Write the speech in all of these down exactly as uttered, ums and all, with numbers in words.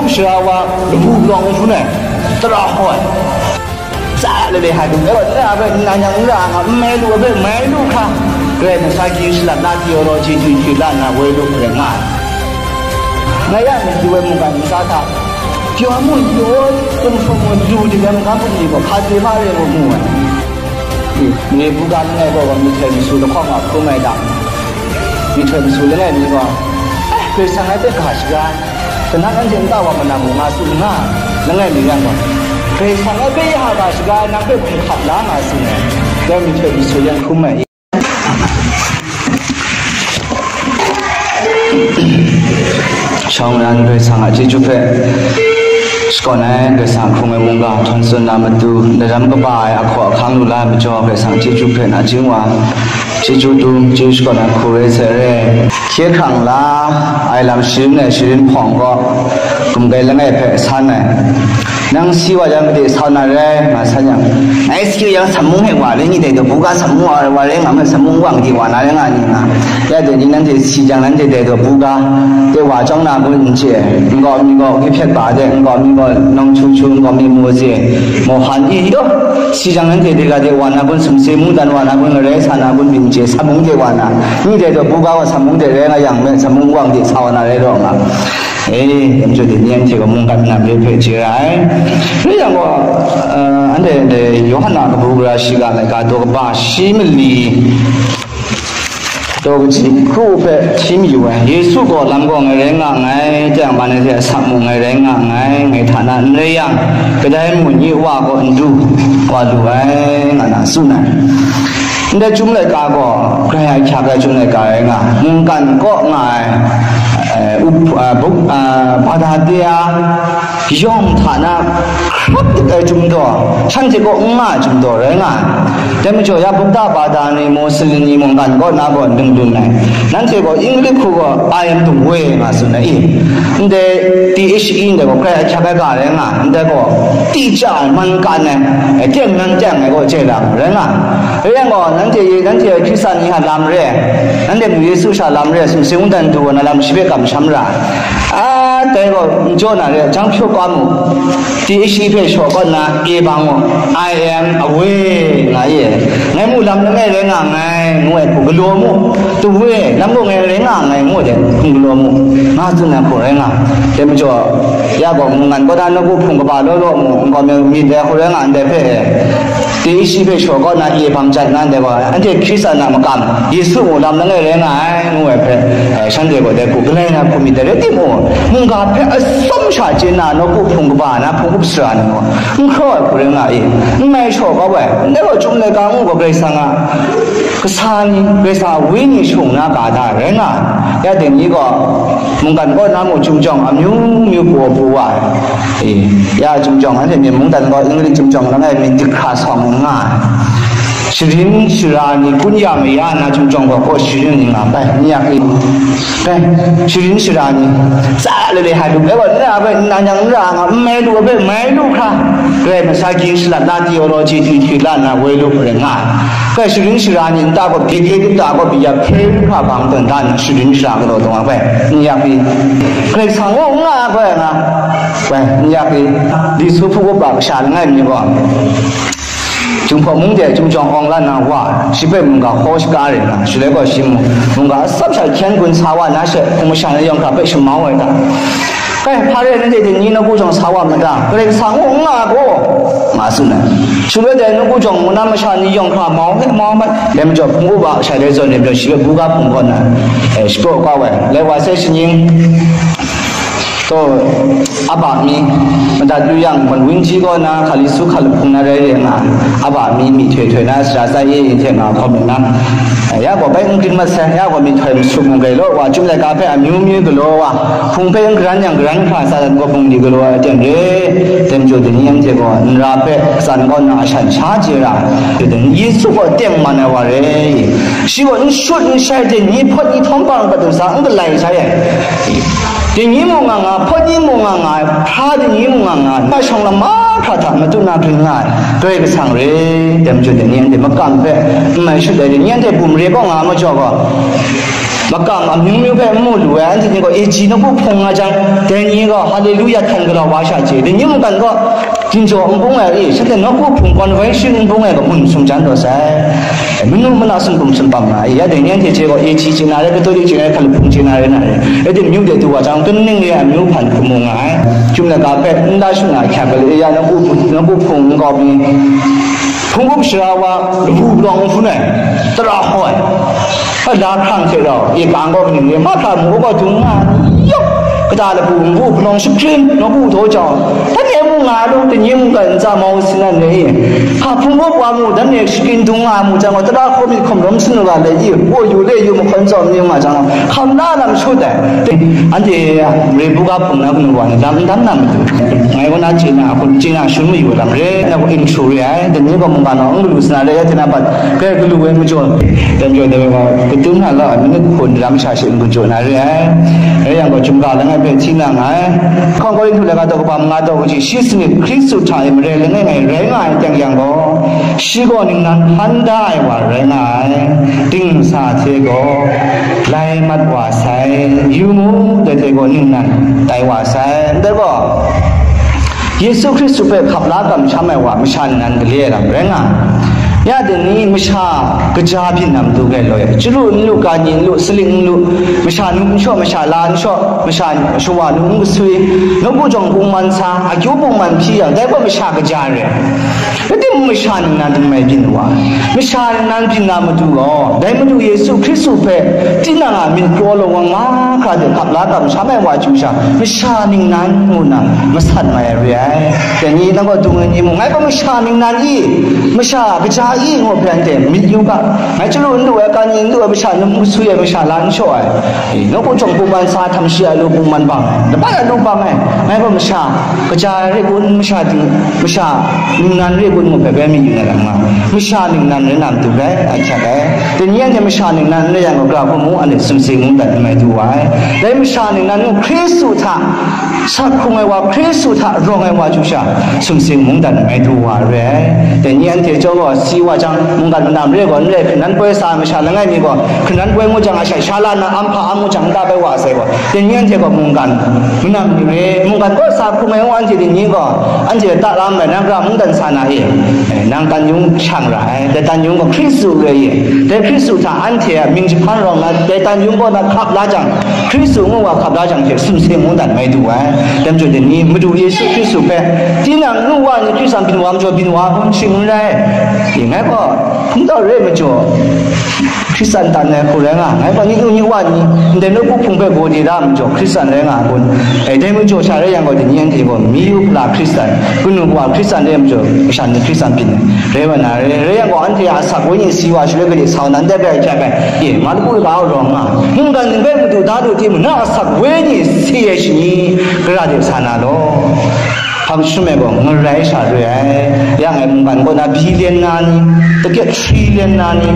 Shara wa labu lawng hkrum ai, tara hkaw ai. Tsa lale hkrum ai, tara hpe nna yang n ra nga, n mai lu ai hpe mai lu hkra, Karai Kasang sa gyi shalat na theology du hkyu la nna woi lu rai nga ai. Ngai ya myit yu ai mungkan ntsa hta, pyaw mu, yaw, hkum hkum mu, lu dik ai mungkan bungli gaw hka hte hpa re mu mu ai. Mare buga langai gaw myihtoi masu lahkawng a hkrum ai ta? Myihtoi masu langai mi gaw, "Eh, Karai Kasang ngai hpe ga shaga ai, kanan anhte nta wa malang u," nga tsun nga, langai mi yang gaw, "Karai Kasang ngai hpe ya ga shaga ai, nang hpe hkum hkap la," nga tsun ai, dai myihtoi masu yan hkrum ai. Shawng nnan Karai Kasang a chyeju hpe shakawn ai, Karai Kasang hkrung ai mungga htawn tsun na matu, daram kaba ai ahkaw ahkang lu la ai majaw, Karai Kasang chyeju hpe nachying wa, chyeju dum, chyeju shakawn ai hku re sai re. Hkye hkrang la ai lam sharin ai sharin hpawng gaw, gumgai langai hpe san ai. Nang si wa yang, gade sa na rai, nga san yang, ngai si yang, samung hte wa rai, nyi dai daw buga samung wa, wa rai nga, ngai samung wang de wa na rai nga ni nga. Ya de ni, nanhte si jang, nanhte dai daw buga de wa chyawm na gun n chye, nkau mi gaw gyi hpyet ba de, nkau mi gaw nawng chu chu, nkau mi mu ze, mawhan i yaw, si jang nanhte de ga de wa na gun, sumse mungdan wa na gun, ngarai sa na gun, byin chye samung de wa na, nyi dai daw buga wa samung de rai nga yang me, samung wang de sa wa na rai raw nga. Eh, dai majaw dai ni anhte gaw mungkan lam re hpe chye ra ai. Rai yang gaw, eh, anhte dai Yawhan a kabu gara shiga laika daw kaba shi mali, daw kaji hkru hpe hti mayu ai. Yesu gaw lam gaw ngai rai nga nngai, teng man ai hte asak mung ngai rai nga nngai, ngai hta na n rai yang, kadai mu ni Wa gaw n du wa lu ai, nga na tsun ai. Ndai Chyum laika gaw, grai ahkyak ai Chyum laika rai nga, mungkan kaw nga ai, eh, up-, eh, buk-, eh, bada de a yawng hta na hkrap dik ai Chyum daw, shanhte kaw n nga ai Chyum daw rai nga ai. Dai majaw, ya Buddha bada ni, Moslem ni mungkan kaw na gaw n ding dun ai. Nanhte gaw English hku gaw, "I am the way," nga tsun ai i? Ndai T H E ndai gaw, grai ahkyak ai ga rai nga, ndai gaw, ti ja ai, man kan ai, eh, teng nan teng ai gaw, jai lam rai nga. Rai yang gaw, nanhte e, nanhte e Hkristan ni a lam re ai, nanhte mung Yesu sha lam re ai, sumsing wundan du ai na lam shi hpe kamsham ra ai. A, dai gaw, n jaw na re ai, jang hpyaw kau mu. T H E hpe shaw kaw nna, A bang mu, "I am a way," nga ye. Ngai mu lam langai rai nga nngai, ngu ai hku galaw mu. The way, lam gaw ngai rai nga nngai, ngu de, hkum galaw mu. Nga tsun ai hku rai nga. Dai majaw, ya gaw, mungkan kaw na nawku hpung kaba law law mu, nkau mi myit dai hku rai nga ndai hpe e. T H E hpe shaw kaw na, A bang jat na ndai gaw, anhte Hkristan a makam, Yesu mung lam langai rai nga ai, ngu ai hpe, eh, shanhte gaw dai hku galai na hku myit dai rai timung, mungga hpe atsawm sha chye na nawku hpung kaba na hpung up sara ni gaw, n hkraw ai hku rai nga i, n mai shaw kau ai, ndai gaw Chyum laika ngu gaw Karai Kasang a kasa ni, Karai Kasang a Wenyi shung na ga da rai nga ai. Ya dai ni gaw, mungkan kaw na mung Chyum jawng amyu myu pru pru wa ai. E, ya Chyum jawng, anhte myen mungdan gaw English Chyum jawng langai mi dik hkra sawng nga ai. Sharin shara ni kun ya maya na Chyum jawng gaw, gaw sharin ni nga bai, n yak i. Bai, sharin shara ni, tsa lale hkrum ai gaw, na bai, nna yang n ra nga, n mai lu ai bai, mai lu hkra, Karai Kasang sa gyi shalat na theology du hkyu la nna woi lu hkra nga ai. Kai sharin shara ni nta gaw, bye hkye du ta gaw, bye ya hpe hkra bang tawn da nna, sharin shara galaw taw nga bai, n yak i. Karai Kasang gaw n nga ai bai nga, bai, n yak i. Li su hpung up a kasha langai mi gaw, Jinghpaw mung de Chyum jawng awng la na wa, shi hpe mungga hkaw shaga re na, shaloi gaw shi mung, mungga atsawm sha hkyen gun sa wa na she, hpung masha ni yawng hkra hpe shamau ai ta? Kai, hpa re nanhte dai ni nawku jawng sa wa ma ta? Karai Kasang gaw n nga gaw, nga tsun ai. Shaloi dai nawku jawng mungga masha ni yawng hkra mau hpe mau mat, dai majaw hpung up a sha dai zawn e majaw shi hpe buga hpung kaw na, eh, shapraw kau ai. Lai wa sai shaning, taw, a ba mi, madat yu yang, gun wunji kaw na, hkali su hkali hpung na rai re nga, a ba mi, myihtoi htoi na, sara tsai e, yin hte nga hkawm nna, ya gaw bai n grin mat sai, ya gaw myihtoi masu mung gai law wa, Chyum laika hpe amyu myu galaw wa, hpung hpe n garan yang garan hkra, Satan gaw bungli galaw ai aten re, dai majaw dai ni anhte gaw, nra hpe, tsan kaw na, ashan sha chye ra, Yesu gaw tengman ai wa re, shi gaw n shut n shai hte ni hpawt ni htawm hpang pat du sa, n galai sai ai. Dai ni mung nga nga, hpawt ni mung nga nga, hpa dai ni mung nga nga, na shawng lam mahkra hta matu na grin nga ai, Karai Kasang re, dai majaw dai ni anhte makam hpe n mai shut ai, dai ni anhte bum re kaw nga ai majaw gaw, makam amyu myu hpe n mu lu ai, anhte ni gaw A G nawku hpung nga jang, dai ni gaw Haleluya htan galaw wa sha chye. Dai ni mungkan gaw, Ginjaw nbung ai e, shanhte nawku hpung convention nbung ai gaw mun sum jan taw sai. Manu mana sumkum sumpam nga ai, ya dai ni anhte chye gaw, A G chye na re, Katolik chye na re, hkalup hpung chye na re na re. Rai timung, myu de du wa jang, tun ning re ai amyu hpan hkrum mu nga ai. Chyum laika hpe n la shu na hkyak gale, ya nawku, nawku hpung nkau mi, hpung up sara wa, labu palawng n hpun ai, tara hkaw ai. Hpa la hkrang hte rau, e kang gaw kaning re, mahkra mung gaw dung nga ai, yawk, kata labu ngu, palawng shahkrin, nawku htaw jau, hpa ne mu nga lu, dai ni mungkan ntsa mau sinan re i, hpa hpung gaw wa mu, dan ne shahkrin dung nga mu jang gaw, tara hkaw myit hkawm rawm sanu ga le i, wo yu le yu mahkawn tsawm ni nga jang, hkam la lam shut ai. Anhte mare buga hpung na kanu wa ni dam dam na matu, ngai gaw na chye na, hkun chye na shun mayu lam re, na gaw intro re ai, dai ni gaw mungkan gaw n galu sana re, ya hte na bat, Kai galu ai majaw, dan jaw dai wa, kadum hta la, minit hkun lam sha she n-gun jaw na re ai. Rai yang gaw, chyum ga langai hpe hti na nga ai. Hkawng Korinhtu laika daw kaba manga daw kaji shi sanit, Hkristu hta e mare langai ngai rai nga ai teng yang gaw, shi gaw ningnan hpan da ai wa rai nga ai. Dingsa hte gaw lai mat wa sai, yu mu, dai hte gaw ningnan tai wa sai. Ndai gaw, Yesu Hkristu hpe hkap la kamsham ai wa masha ningnan gale ai lam rai nga ai. Ya dai ni masha kaja byin na matu gai loi, chyalu n lu, kani n lu, saling n lu, masha nu n shaw, masha la n shaw, masha shawa nu n kaswi, nawku jawng bungman sa, akyu bungman hpyi yang, dai gaw masha kaja re. Rai timung, masha ningnan n mai byin wa, masha ningnan byin na matu gaw, dai Madu Yesu Hkristu hpe tinang a myit kraw lawang mahkra de hkap la kamsham ai wa chyu sha, masha ningnan ngu nna masat mai ai re ai. Dai ni nang gaw dung ai ni mung, ngai gaw masha ningnan i, masha kaja i ngu hpe anhte myit yu ga. Ngai chyalu n lu ai, kani n lu ai, masha nu n kaswi ai, masha la n shaw ai, nawku jawng bungman sa, htam shi a lu bungman bang ai, laban a lu bang ai, ngai gaw masha kaja re kun, masha ting, masha ningnan re kun ngu hpe bai myit yu na lam nga, masha ningnan rai na matu bai a hkyak ai. Dai ni anhte masha ningnan n rai yang gaw, gara hku mu, anhte sumsing mungdan n mai du wa ai. Dai masha ningnan mung Hkristu hta sak hkrung ai wa, Hkristu hta rawng ai wa chyu sha, sumsing mungdan n mai du wa re ai. Dai ni anhte chyawm gaw, si wa jang, mungkan manam re gaw n rai, hkrinan poi sa ai masha langai mi gaw, hkrinan poi ngu jang, a shai sha la nna, am hpa am ngu jang, n ta bai wa sai gaw, dai ni anhte gaw mungkan manam ni re, mungkan kaw sa hkrung ai wa anhte dai ni gaw, anhte ta lam ai, nang gara mungdan sa na e, eh, nang tan yung shang ra ai, dai tan yung gaw Hkristu re ye, dai Hkristu hta anhte a mying jahpan rawng na, dai tan yung kaw na hkap la jang, Hkristu ngu wa hkap la jang hte sumsing mungdan mai du ai. Dai majaw dai ni Madu Yesu Hkristu hpe tinang nu wa ni Hkristan byin wa majaw byin wa hkun shing n rai. Ngai gaw hpung tau re majaw, Hkristan tan ai hku rai nga, ngai gaw ni nu ni wa ni, ndai nawku hpung hpe gaw de da majaw, Hkristan rai nga ai kun. E, dai majaw sha rai yang gaw, dai ni anhte gaw, mi yu hpala Hkristan, kanu kawa Hkristan rai majaw, masha ni Hkristan byin ai, rai wa na rai, rai yang gaw, anhte a asak wenyi si wa shaloi gade sau nan dai bai hkyak ai, e, ma lapu ga rawng nga, mungdan ning bai madu da lu timung, na asak wenyi si ai shani, gara de sa na law. Hpang jahtum e gaw ngarai sha re ai. Ya ngai mungkan kaw na billion na ni, takyet trillion na ni,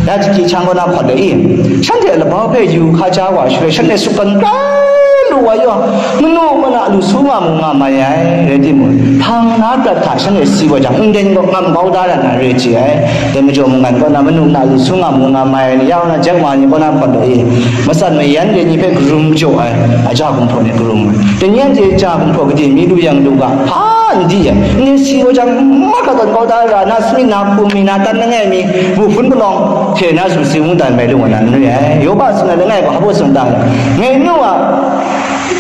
ya jahki jahkang kaw na hpawt ai i, shanhte labau hpe yu hkaja wa shaloi, shanhte sutgan kra lu wa yaw, manu mana lu su nga mu nga mai ai, rai timung, hpang na prat hta shanhte si wa jang, ndai ni gaw ngam kau da ra na re chye ai. Dai majaw mungkan kaw na manu mana lu su nga mu nga mai ai ni, ya kaw na Jack Ma ni kaw na hpawt ai i, matsat mayan re ni hpe karum jaw ai, a ja gumhpraw ni karum ai. Dai ni anhte ja gumhpraw gade mi lu yang lu ga, hpa n di ai, ndai si gaw jang, mahkra tawn kau da ra, na sumit na hku mi na tan langai mi, bu hpun palawng hte na sumsing mungdan mai lu wa na n re ai. Yoba sung ai langai gaw, hpa baw sung ta ai? Ngai nu a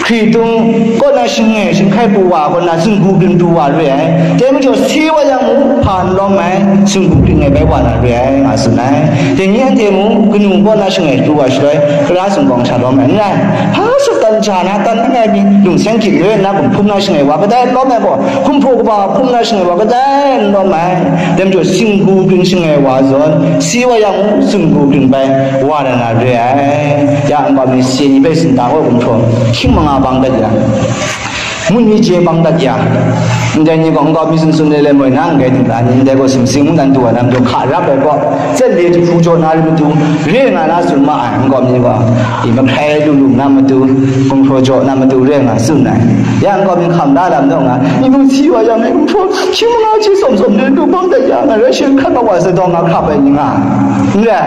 hkritung kaw na shangai shanghkai pru wa kaw na, singgu byin pru wa re ai. Dai majaw, si wa yang mu, hpa n lawm ai, singgu byin ai bai wa na re ai, nga tsun ai. Dai ni anhte mung, kanu kaw na shangai pru wa shaloi, kara sumgawng sha lawm ai n rai. Hpa sut tan ja na, tan langai mi, lungseng gyit re nna, gumhpum na shangai wa kadai n lawm ai gaw, gumhpraw kaba hpum na shangai wa kadai n lawm ai. Dai majaw, singgu byin shangai wa zawn, si wa yang mung, singgu byin bai wa na na re ai. Ya nma mi si ni hpe sinta gaw gumhpraw hkying manga bang dat ya, mut mi je bang dat ya, Ndai ni gaw nkau mi sun sun le le moi na, ndai htingga ni ndai gaw sumsing mungdan du wa na matu hka rap ai gaw, zet le jahpu jaw na re matu, re nga na tsun ma ai, nkau mi ni gaw, i mahkrai lu lu na matu, gumhpraw jaw na matu, re nga tsun ai. Ya nkau mi hkam la lam naw nga, i mung si wa yang, i gumhpraw hkying manga hti tsawm tsawm de du bang dat ya nga, rai shi hkrat bak wa sa dawng nga hkap ai ni nga. N rai,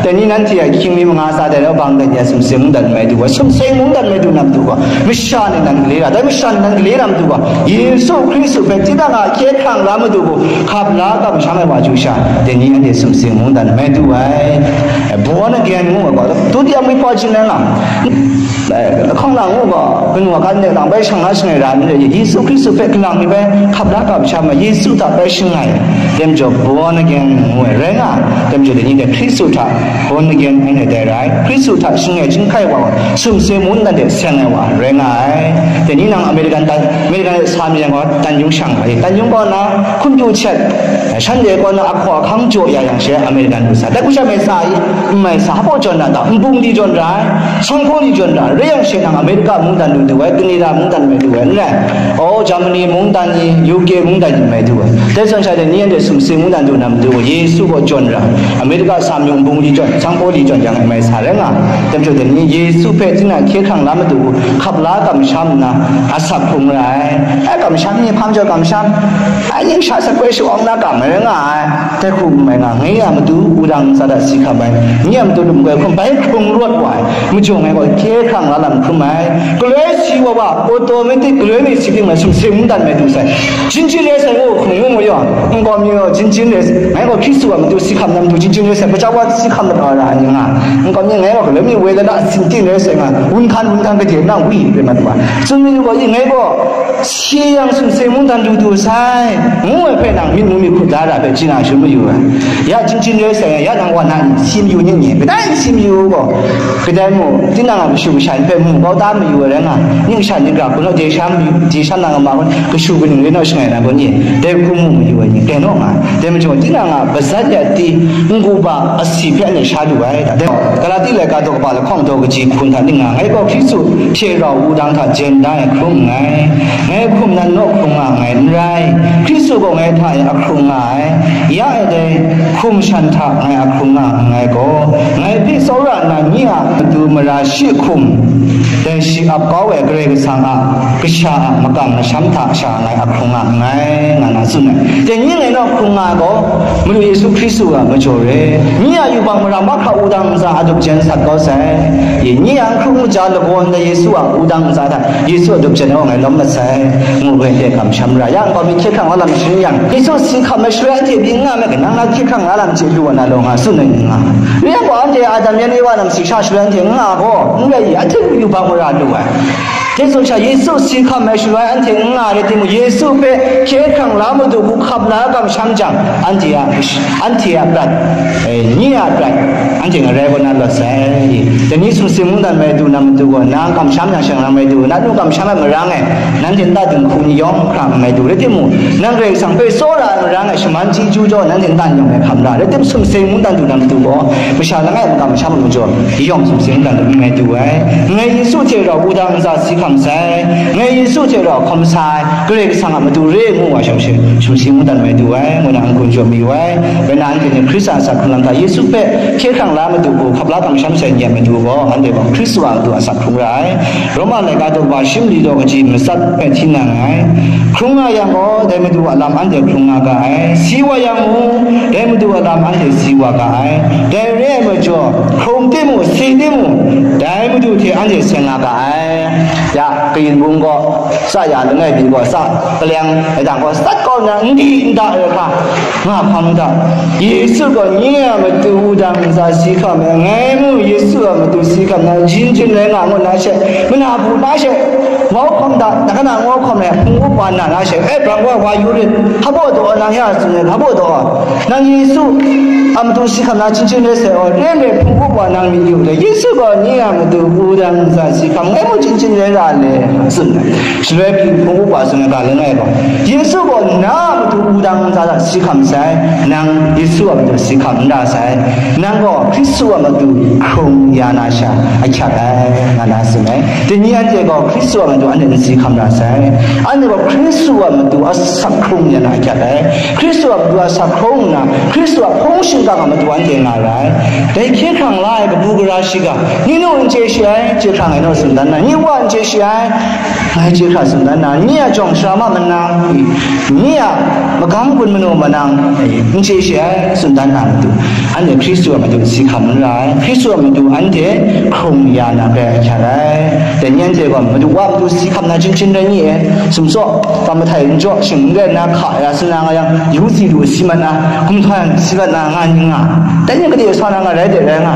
dai ni nanhte a hkying mi manga sa dai rau bang dat ya, sumsing mungdan mai du wa, sumsing mungdan mai du na matu gaw, masha ni nan gale ra, dai masha ni nan gale na matu gaw, Yesu Hkristu hpe tinang a hkye hkrang la matu gaw, hkap la kamsham ai wa chyu sha, dai ni anhte sumsing mungdan mai du ai. Born again ngu ai gaw, ဒုတိယမွေးဖွားခြင်း rai nga, eh, lahkawng lang ngu gaw, kanu a kan de lang bai shang la shangai ra ai, Yesu Hkristu hpe kalang mi bai hkap la kamsham ai, Yesu hta bai shangai, dai majaw born again ngu ai, rai nga, dai majaw dai ni dai Hkristu hta born again ngu ai dai rai, Hkristu hta shangai chyinghkai wa, sumsing mungdan de seng ai wa, rai nga ai. Dai ni nang American tan, American sa mi yang gaw, tan yung shang ai, tan yung gaw na, hkum pyu chat, shanhte gaw na, ahkaw ahkang jaw ya yang she, American lu sa, dai hku sha mai sa i, n mai sa, hpa jawn na ta, nbung di jawn ra ai, sanghpaw di jawn ra ai, rai yang she nang America mungdan lu du ai, Canada mungdan mai du ai, n rai. Oh, Germany mungdan ni, U K mungdan ni mai du ai. Dai zawn sha de ni anhte sumsing mungdan du na matu gaw, Yesu gaw jawn ra ai. America sa myung bung li jawn, sanghpaw li jawn yang mai sa rai nga. Dai majaw dai ni Yesu hpe tinang hkye hkrang la matu gaw, hkap la kamsham nna, asak hkrung ra ai. Ai kamsham ni hpa majaw kamsham, ai ning sha sakoi sha-awng na kam ai rai nga ai. Dai hku n mai nga, ngai a matu wudang ntsa hta si hkam ai, nye a matu lum goi hkrum bai hkrung rawt wa ai, majaw ngai gaw hkye hkrang la lam hkrum ai. Galoi si wa wa, automatic galoi mi si ting mai, sumsing mungdan mai du sai. Jinjin rai sai ngu hkrung ngu mu yaw, nkau mi gaw jinjin rai sai, ngai gaw Hkristu a matu si hkam na matu jinjin rai sai, gaja wa si hkam na ra ai nga. Nkau mi ngai gaw galoi mi woi lala sinting rai sai nga, wun hkan wun hkan gade nang wi rai mat wa. Tsun mi gaw, i ngai gaw, si yang sumsing mungdan du du sai, ngu ai hpe nang myit mu myit hkut da ra hpe, ji na shun mayu ai. Ya jinjin rai sai, ya nang wa na ni, si mayu ni ni, kadai si mayu gaw, kadai mu, tinang a kashu kasha ni hpe mu kau da mayu ai rai nga, ning sha ni ga hkun naw, de sha mayu, de sha nang a ma hkun, kashu kaning rai naw shangai na gaw ni, dai hku mu mayu ai ni, dai naw nga, dai majaw, tinang a bazat ya ti, n-gu ba asi hpe anhte sha lu ai, da. Galati laika daw kaba lahkawng daw kaji hku hta ning nga, ngai gaw Hkristu hte rau wudang hta jen da ai hkrum nngai. Ngai hkum nan naw hkrung nga nngai n rai, Hkristu gaw ngai hta e a hkrung nga ai. Ya e dai hkum shan hta ngai a hkrung nga nngai gaw, ngai hpe tsawra nna nye a matu mara shi hkum, dai shi ap kau ai Karai Kasang a kasha a makam masham hta sha ngai a hkrung nga nngai, nga na tsun ai. Dai ni ngai naw hkrung nga gaw, Madu Yesu Hkristu a majaw re. Nye a yubak mara mahkra wudang ntsa a dup jen sat kau sai. Ye, nye a n hkrung maja lagaw ndai Yesu a wudang ntsa hta Yesu a dup jen gaw ngai lawm mat sai, ngu ai hte kamsham ra yang, nkau mi hkye hkrang la lam sharin yang, Yesu si hkam ai shaloi anhte pyi n nga me, kanang na hkye hkrang la lam chye lu wa na law nga tsun ai ni nga. Rai yang gaw, anhte Adam yan Ewa lam si sha shaloi anhte n nga gaw, n rai i, anhte yubak mara lu ai. Dai zawn sha Yesu si hkam ai shaloi anhte n nga rai timung, Yesu hpe hkye hkrang la matu hku hkap la kamsham jang, anhte a, anhte a prat, eh, nye a prat, anhte ngarai kaw na lawt sai. Dai ni sumsing mungdan mai du na matu gaw, nang kamsham yang shang na mai du, na nu kamsham ai marang e, nanhte nta dinghku ni yawng hkra mai du rai timung, nang Karai Kasang hpe tsawra ai marang e shaman chyeju jaw nanhte nta ni yawng e hkam ra rai tim, sumsing mungdan du na matu gaw, masha langai makam masham ai majaw, yawng sumsing mungdan du mai du ai. Ngai Yesu hte rau wudang ntsa si hkam sai, ngai Yesu hte rau hkawm sa ai, Karai Kasang a matu re ngu wa shawng she, sumsing mungdan mai du ai, ngu na n-gun jaw mayu ai. Bai na anhte ni Hkristan a asak hkrung lam hta Yesu hpe hkye hkrang la matu gaw, hkap la kamsham sai ni a matu gaw, anhte gaw Hkristu a matu asak hkrung ra ai. Roma laika daw kaba shi mali daw kaji matsat hpe hti na nngai. Hkrung nga yang gaw, dai matu a lam anhte hkrung nga ga ai. Si wa yang mung, dai matu a lam anhte si wa ga ai. Dai re ai majaw, hkrung timung, si timung, dai matu hte anhte seng nga ga ai. Ya, kayin bung gaw, sa ya langai mi gaw, sa kaleng ai dang gaw, sat kau nna, n di n da ai hka, nga hkam da. Yesu gaw nye a matu wudang ntsa si hkam ai, ngai mung Yesu a matu si hkam na, jin jin rai nga ngu na she, mana bu na she, ngau hkam da, na ka na ngau hkam ai, hpung up wa na na she, e, brang wa wa yu rit, hpa baw daw, nang ya tsun ai, hpa baw daw, nang Yesu, a matu si hkam na chyinghkyin rai sai, aw, re ai hpung up wa nang myit yu le, Yesu gaw nye a matu wudang ntsa si hkam ngai mung chyinghkyin rai ra le, tsun ai. Shaloi pyi hpung up wa tsun ai ga langai gaw, Yesu gaw na a matu wudang ntsa si hkam sai, nang Yesu a matu si hkam n ra sai, nang gaw Hkristu a matu hkrung ya na sha ahkyak ai, nga na tsun ai. Dai ni anhte gaw Hkristu a matu anhte n si hkam ra sai. Anhte gaw Hkristu a matu asak hkrung ya na ahkyak ai. Hkristu a matu asak hkrung nna, Hkristu a hpung shingkang a matu anhte nga ra ai. Dai hkye hkrang la ai kabu gara shiga, ni nu n chye shi ai, chye hkrang ai naw tsun dan na, ni wa n chye shi ai, ngai chye hkra tsun dan na, ni a jawng sara ma manang, ni a magam gun manu manang, n chye shi ai, tsun dan na matu, anhte Hkristu a matu si hkam n ra ai, Hkristu a matu anhte hkrung ya na grai ahkyak ai. Dai ni anhte gaw matu wa matu si hkam na chyinghkyin rai ni e, sumtsaw, tam mahtai n jaw, shing n rai nna hka ya sa na nga yang, yu si lu si mat na, gumhpraw si mat na nga ni nga, dai ni gade sa na nga rai de rai nga.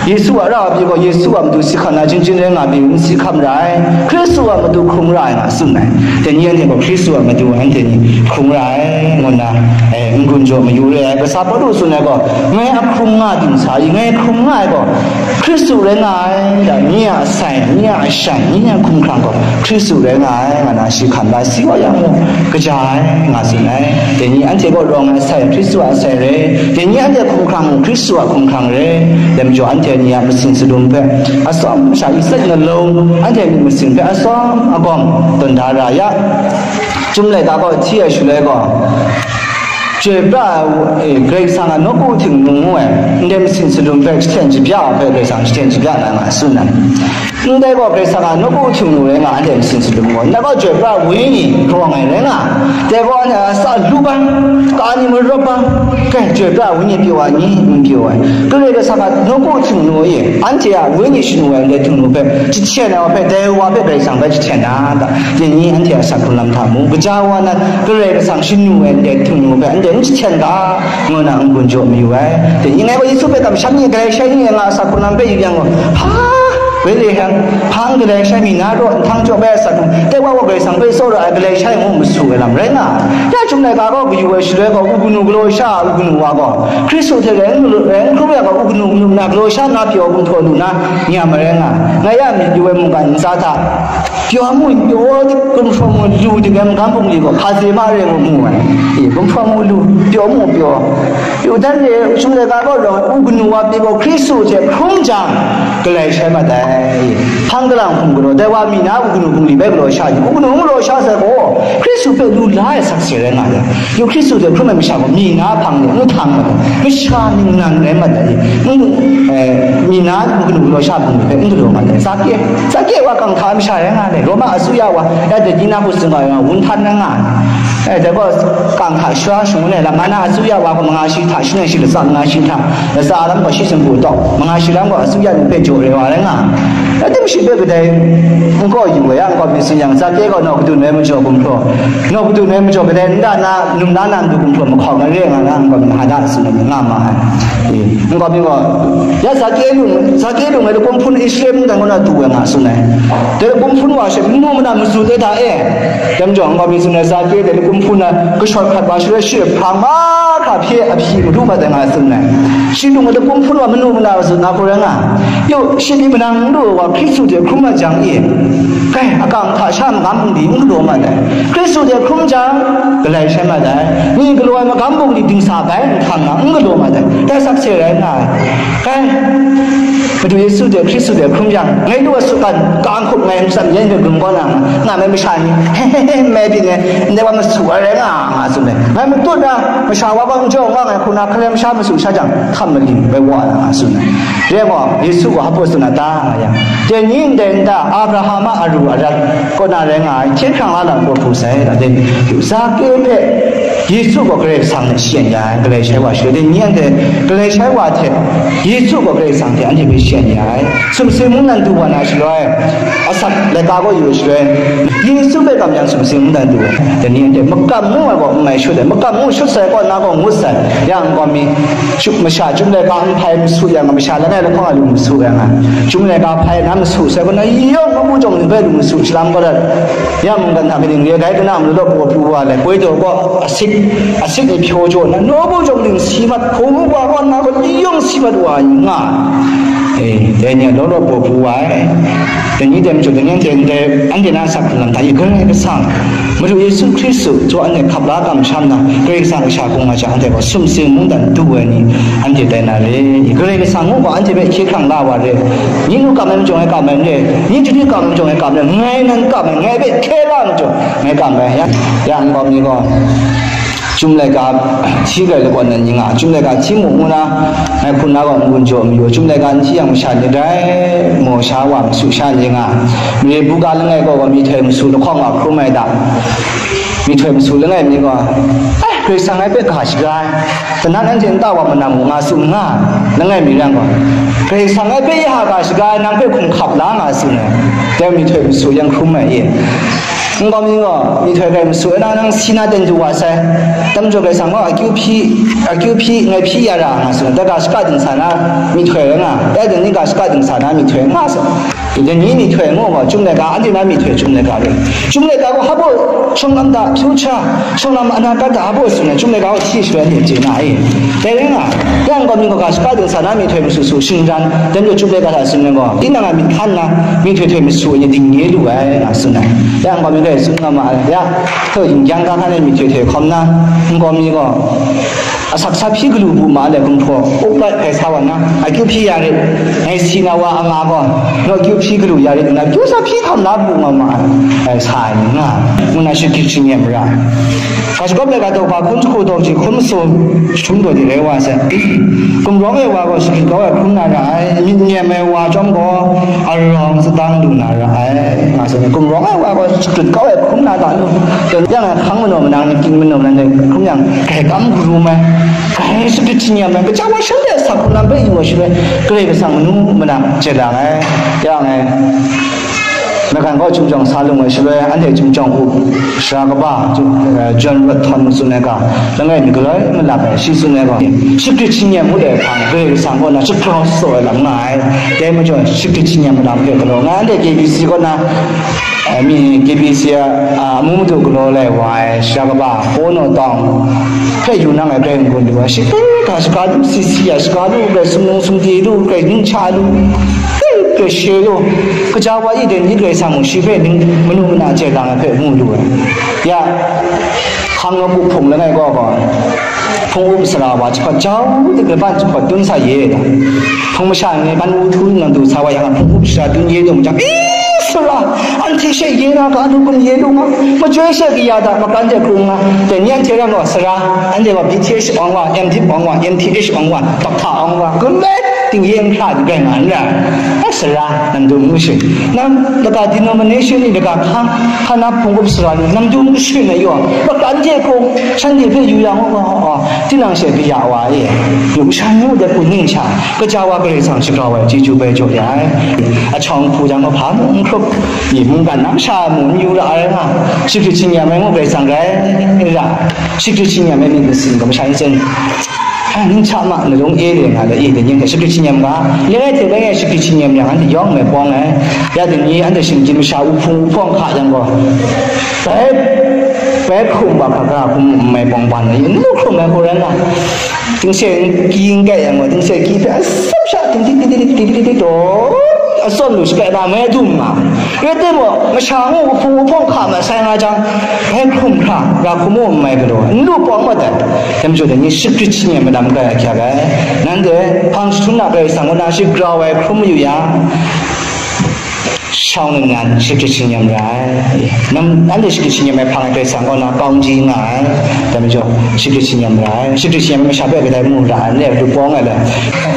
Yesu a ra pyi gaw, Yesu a matu si hkam na chyinghkyin rai nga pyi, n si hkam ra ai, Hkristu a matu hkrung ra ai nga tsun ai. Dai ni anhte gaw Hkristu a matu anhte ni hkrung ra ai, ngu nna, eh, n-gun jaw mayu re ai. Kasa Pawlu tsun ai gaw, ngai a hkrung nga dingsa i, ngai hkrung nga ai gaw, Hkristu rai nga ai, da, nye a asai, nye a ashan, nye a hkumhkrang gaw Hkristu rai nga ai, nga na shi hkam la si wa yang mung, kaja ai, nga tsun ai. Dai ni anhte gaw rawng ai asai, Hkristu a asai re. Dai ni anhte hkumhkrang mung Hkristu a hkumhkrang re. Dai majaw anhte ni a masin sadum hpe atsawm sha i sat nalung, anhte myit masin hpe atsawm agawm tawn da ra ya. Chyum laika gaw hti ai shaloi gaw, chyoi pra ai, eh, Karai Kasang a nawku htingnu ngu ai, ndai masin sadum hpe jahten jabya ai hpe Karai Kasang jahten jabya na nga tsun ai. Ndai gaw Karai Kasang a nawku htingnu rai nga, anhte masin sadum gaw, ndai gaw chyoi pra ai wenyi rawng ai rai nga, dai gaw anhte a sa lu bang, ka ni marawp bang, kai, chyoi pra ai wenyi pyaw ai ni, n pyaw ai. Karai Kasang a nawku htingnu e, anhte a wenyi shanu ai ndai htingnu hpe jahten ai wa hpe, dai wa hpe Karai Kasang hpe jahten na ta? Dai ni anhte a asak hkrung lam hta mu, gaja wa na Karai Kasang shanu ai ndai htingnu hpe anhte n jahten ga, ngu na n-gun jaw mayu ai. Dai ni ngai gaw Yesu hpe kamsham ni, galai shai ni, nga asak hkrung lam hpe yu yang gaw, hpa, woi le yang, hpa n galai shai mi na raw, nhtang jaw bai asak hkrung, dai wa gaw Karai Kasang hpe tsawra ai galai shai ngu masu ai lam rai nga. Ya chyum laika gaw kayu ai shaloi gaw, u kanu galaw sha, u kanu wa gaw Hkristu hte rai n lu, rai n hkrum yang gaw, u kanu lu nna galaw sha nna pyaw gumhpraw lu na, nya marai nga. Ngai ya myit yu ai mungkan ntsa hta, pyaw mu pyaw dik, gumhpraw mu lu dik ai magam bungli gaw hpaze ma re ngu mu ai. E, gumhpraw mu lu, pyaw mu pyaw. Yu dan re, u chyum laika gaw rawng ai, u kanu wa pyi gaw Hkristu hte hkrum jang, galai shai mat ai. Hpang galang hkum galaw, dai wa mi na u kanu bungli bai galaw sha yu, u kanu n galaw sha sai gaw, Hkristu hpe lu la ai sakse rai nga ai. Yu, Hkristu hte hkrum ai masha gaw mi na hpang de n htang mat ai, masha ningnan rai mat ai, n, eh, mi na u kanu galaw sha bungli hpe n galaw mat ai. Zake, Zake wa kang hta masha rai nga ai, Roma asuya wa, ya de di na hku tsun ga ai, wun htan rai nga ai. Eh, dai gaw kang hta shara shangun ai lam, mana asuya wa gaw manga shi hta, shi nang shi latsa manga shi hta, latsa lam gaw shi sumpu tawk, manga shi lam gaw asuya ni hpe jaw re wa rai nga. Rai tim shi hpe kadai n kaw yu ai, n kaw mi tsun yang, Zake gaw naw kadu noi majaw gumhpraw, naw kadu noi majaw kadai nta na, num na na matu gumhpraw mahkawng ai re nga na, n kaw mi hada tsun ai ni nga ma ai. E, n kaw mi gaw, ya Zake lung, Zake lung ai lacum hpun Israel mungdan kaw na du ai nga tsun ai. Dai lacum hpun wa she, manu mana matsun ai hta e. Dai majaw, n kaw mi tsun ai, Zake dai lacum hpun na kashawt hkrat wa shaloi, shi hprang mahkra hpye a hpyi madu mat ai nga tsun ai. Shi lung ai lacum hpun wa manu mana matsun na hku rai nga. Yu, shi myit manang n lu ai wa Hkristu hte hkrum mat jang e, kai, akang hta sha magam bungli n galaw mat ai. Hkristu hte hkrum jang, galai shai mat ai. Ni galaw ai magam bungli dingsa bai n hkang na, n galaw mat ai. Dai sakse rai nga ai. Kai, Madu Yesu hte Hkristu hte hkrum jang, ngai lu ai sutgan, ka n hkup ngai n tsam yen hpe grum kau na, nga mai masha ni, he he he, mai byin ai, ndai wa masu ai rai nga, nga tsun ai. Ngai matut na, masha wa gaw n jaw nga ngai hku na, hkalem sha masu sha jang, hkam maling bai wa na, nga tsun ai. Re gaw, Yesu gaw hpa tsun na ta, nga yang, dai ni ndai nta, Abraham a aru arat kaw na rai nga ai, hkyen hkrang la lam kaw hku sai, dai ni, Zake hpe, Yesu gaw Karai Kasang hte shayen ya ai, galai shai wa shaloi, dai ni anhte galai shai wa hte Yesu gaw Karai Kasang hte anhte hpe shayen ya ai. Sumsing mungdan du wa na shaloi, asak laika gaw yu shaloi, Yesu hpe kam yang sumsing mungdan du ai. Dai ni anhte makam mu ai gaw n mai shut ai, makam mu shut sai gaw na gaw ngut sai, yang gaw mi, masha chyum laika n hpai masu yang, masha langai lahkawng a lu masu yang, chyum laika hpai na masu sai gaw na yawng mamu jawng ni bai lu masu shalam gaw dat, ya mungdan hta kaning re, gai kana malu law pru pru wa lai, koi taw gaw asik asit ni hpyaw jaw nna, nawku jawng ling si mat, hpaw ngu wa kaw nna gaw, layawng si mat wa ai ni nga ai. E, dai ni a law law baw pru wa ai. Dai ni dai majaw, dai ni anhte ndai, anhte na asak hkrung lam hta i, Karai Kasang, Madu Yesu Hkristu, chyaw anhte hkap la kamsham na, Karai Kasang kasha hkung nga jang, anhte gaw sumsing mungdan du ai ni, anhte tai na re. I, Karai Kasang ngu gaw, anhte hpe hkye hkrang la wa re. Nyi nu kam ai majaw, ngai kam ai n re. Nyi chyeju kam ai majaw, ngai kam ai n re. Ngai nan kam ai, ngai hpe hkye la ai majaw, ngai kam ai. Ya, ya, nkau mi gaw, Chyum laika hti grai lakawn nan ni nga, Chyum laika hti mu ngu na, ngai hpun na gaw n-gun jaw mayu, Chyum laika n hti yang masha ni rai, maw sha wa masu sha ni nga, mare buga langai gaw gaw myihtoi masu lahkawng wa hkrum ai da, myihtoi masu langai mi gaw, ai, Karai Kasang ngai hpe ga shaga ai, kanan anhte nta wa manam u nga tsun nga, langai mi rai gaw, Karai Kasang ngai hpe ya ga shaga ai, nang hpe hkum hkap la nga tsun ai, dai myihtoi masu yang hkrum ai e. Nkau mi gaw, myihtoi grai masu ai na, nang si na ten du wa sai. Dai majaw Karai Kasang gaw, akyu hpyi, akyu hpyi, ngai hpyi ya ra nga tsun, dai ga shaka dingsa na myihtoi rai nga, dai dai ni ga shaka dingsa na myihtoi nga sai. Dai ni myihtoi ngu gaw, Chyum laika, anhte na myihtoi Chyum laika rai. Chyum laika gaw, hpa baw, shawng lam da, future, shawng lam anakat da, hpa baw tsun ai, Chyum laika gaw, hti shaloi anhte chye na e. Dai rai nga, yang gaw, myit gaw ga shaka dingsa na myihtoi masu su shingran, dai majaw Chyum laika hta tsun ai gaw, tinang a myit hkan na, myihtoi htoi masu ai ni ding nye lu ai, nga tsun ai. Yang gaw, myit rai tsun nga ma ai, ya, htaw yin kyang hkan hkan ai myihtoi htoi hkawm na, nkau mi gaw, asak sa hpyi galu bu ma le, gumhpraw, up bai hkai sa wa na, akyu hpyi ya rit, ngai si na wa a nga gaw, naw kyu hpyi galu ya rit nna, kyu sa hpyi hkam la bu nga ma ai, sa ai ni nga, ngu na shagrit shingnyem ra ai. Ga shagawp laika daw hpa hkun jahku daw ji hkun masu jahtum daw di rai wa sai. Gumrawng ai wa gaw shagrit kau ai hkrum na ra ai, myit nyem ai wa chyawm gaw arawng sadang lu na ra ai, nga sai. Gumrawng ai wa gaw shagrit kau ai hkrum na ga lu, yang ai hkang manaw manang ni, king manaw manang ni hkrum yang, grai kam karum ai, grai shagrit shingnyem ai, kaja wa shanhte asak hkrung lam hpe yu ai shaloi, Karai Kasang manu mana chye lang ai, yang ai. Maigan kaw Chyum Jawng sa lung ai shaloi, anhte Chyum Jawng up sara kaba, eh, John Rot Htawn tsun ai ga, langai mi galoi malap ai, shi tsun ai ga, shagrit shingnyem ngut ai hpang, Karai Kasang kaw na shagrau shasaw ai lam nga ai. Dai majaw, shagrit shingnyem ai lam hpe galaw nga ai. Anhte K B C kaw na, eh, mi K B C a, a, amu madu galaw lai wa ai, sara kaba, Paw Naw Tawng hpe yu nang ai grai n-gun lu ai. Shi hpe ga shaga lu, si si ai shaga lu, grai sumnung sumdi lu, grai ning cha lu, grai, grai she lu. Kaja wa i den i Karai Kasang mung shi hpe ning manu mana chye lang ai hpe mu lu ai. Ya, hkang nawku hpung langai gaw gaw, hpung up sara wa jahpawt jau dik laban jahpawt dun sa ye ta? Hpung masha ni ban wu htu nang du sa wa yang, hpung up sara dun ye dum jang, e, sara, anhte she ye na ga, nu kum ye lu nga, majoi she kaya da, makran de kru nga, dai ni anhte ram gaw sara, anhte gaw B T H awng wa, M Div awng wa, M T H awng wa, Doctor awng wa, kum bai, ting ye nhkra di bai nga n ra. A sara, nang dum ngu shi. Nang laga denomination ni laga hkang, hkana hpung up sara ni, nang dum ngu shi na yaw, makran de kru, shanhte hpe yu yang u ga, oh, tinang she kaya wa e, yu shan yu de ku ning sha, kaja wa Karai Kasang shagrau ai chyeju bai jaw ya ai. Ahkying hpu jang mahpa mung n hkrup, i mungkan nang sha mu n yu ra ai nga, shagrit shingnyem ai ngu Karai Kasang rai ra, shagrit shingnyem ai myit masin ga masha yin tsen. Ai, ning hta ma, na lung e re nga le, i, dai ning hte shagrit shingnyem ga, langai hte langai shagrit shingnyem yang, anhte yawng mai pawng ai, ya dai ni, anhte shinggyim masha, u hpung u hpawng hka yang gaw, bai, bai hkrum wa hkra hkra hkrum n mai pawng ban ai, n lu hkrum ai hku rai nga, tingse ki n kai yang gaw, tingse ki hpe atsam sha, ting ting ting ting ting ting ting ting taw, atsawm lu shagai na mai dum nga. Rai timung, masha ngu hpung hpawng hka masai nga jang, bai hkrum hkra, ra hkrum u n mai galaw, n lu pawng mat ai. Dai majaw dai ni shagrit shingnyem madam grai ahkyak ai. Nanhte hpang jahtum na Karai Kasang kaw na shagrau ai hkrum mayu yang, shau nnan nnan shagrit shingnyem ra ai. Nam, anhte shagrit shingnyem ai hpang ai Karai Kasang kaw na kaung di nga ai. Dai majaw, shagrit shingnyem ra ai. Shagrit shingnyem ai masha hpe kadai mu ra ai, n lu pawng ai le.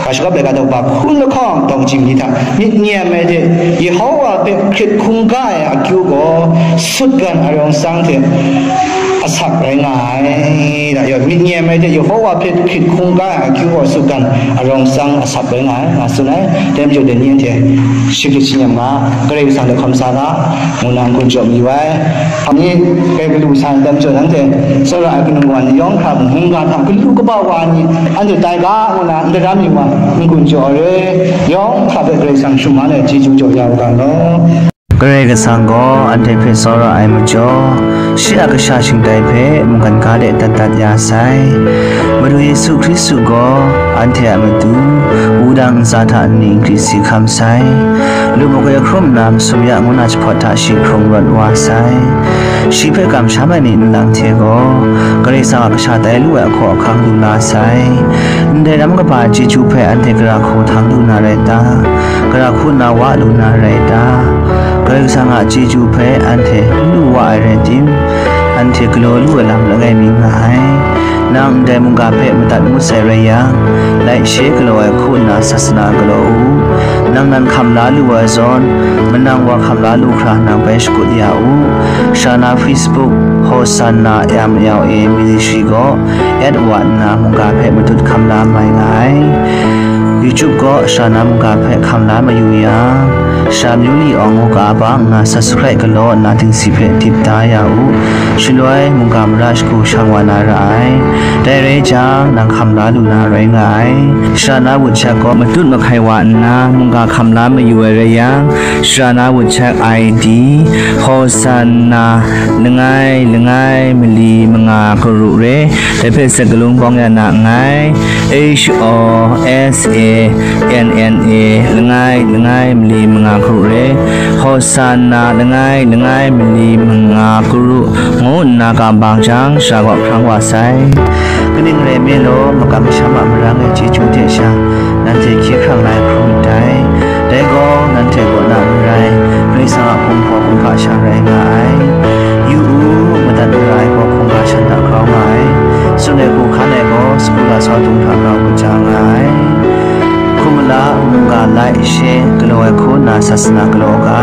Ga shagawp laika daw hpa hkun lahkawng daw jim ni hta, myit nyem ai hte Yehova hpe hkrit hkungga ai akyu gaw sutgan arawng sang hte asak rai nga ai. Da, yaw, myit nyem ai hte Yehova hpe hkrit hkungga ai akyu gaw sutgan arawng sang asak rai nga ai, nga tsun ai. Dai majaw dai ni anhte shagrit shingnyem nga, Karai Kasang hte hkawm sa nga, ngu na n-gun jaw mayu ai. Hpa ni, kai galu sa ai, dai majaw nanhte tsawra ai kanu kawa ni yawng hkra mung, mungga hta galu kaba wa ni, anhte tai ga, ngu na n daram yu wa, n-gun jaw ai re, yawng hkra hpe Karai Kasang shum ma ai chyeju jaw ya u ga law. Karai Kasang gaw anhte hpe tsawra ai majaw, Shi a kasha shingtai hpe mungkan ga de dat dat ya sai. Madu Yesu Hkristu gaw anhte a matu wudang ntsa hta nni n gri si hkam sai. Lu makoi hkrum nna masum ya ngu na jahpawt hta shi hkrung rawt wa sai. Shi hpe kamsham ai ni nlang hte gaw Karai Kasang a kasha tai lu ai ahkaw ahkang lu la sai. Ndai ram kaba chyeju hpe anhte gara hku htang lu na rai ta? Gara hku nna wa lu na rai ta? Karai Kasang a chyeju hpe anhte n lu wa ai rai tim, anhte galaw lu ai lam langai mi nga ai. Nang ndai mungga hpe madat ngut sai rai yang, laishe galaw ai hku nna sasana galaw u. Nang nan hkam la lu ai zawn, manang wa hkam la lu hkra nang bai shakut ya u. Sha na Facebook, Hosanna M L A Ministry gaw at wa nna mungga hpe matut hkam la mai nga ai. YouTube gaw sha na mungga hpe hkam la mayu yang, sha myu li awng u ga bang nna subscribe galaw nna dingsi hpe dip da ya u. Shaloi mungga mara shagu shang wa na ra ai. Dai rai jang, nang hkam la lu na rai nga ai. Sha na wutshak gaw matut mahkai wa nna mungga hkam la mayu ai rai yang, sha na wutshak I D, Hosanna, langai, langai, mali, manga, karu re, dai hpe sakalung bawng ya na nngai. H O S A N N A, langai, langai, mali, manga, karu re, Hosanna, langai, langai, mali, manga, karu, ngu nna kam bang jang, sha gaw hkrang wa sai. Kaning rai nme law, makam masham a marang ai chyeju hte sha, nanhte hkye hkrang la ai hkrum myit dai. Dai gaw nanhte kaw na n rai, Karai Kasang a hkum hpaw hkum hpa sha rai nga ai. Yu u, madat mara ai gaw hkungga shan hta grau nga ai. Tsun ai hku hkan ai gaw sagu lasau dung hta grau kaja nga ai. Hkum mala, mungga laishe galaw ai hku nna sasana galaw ga,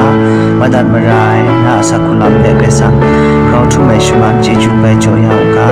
madat mara ai na a asak hku lam hpe Karai Kasang grau htum ai shaman chyeju bai jaw ya u ga.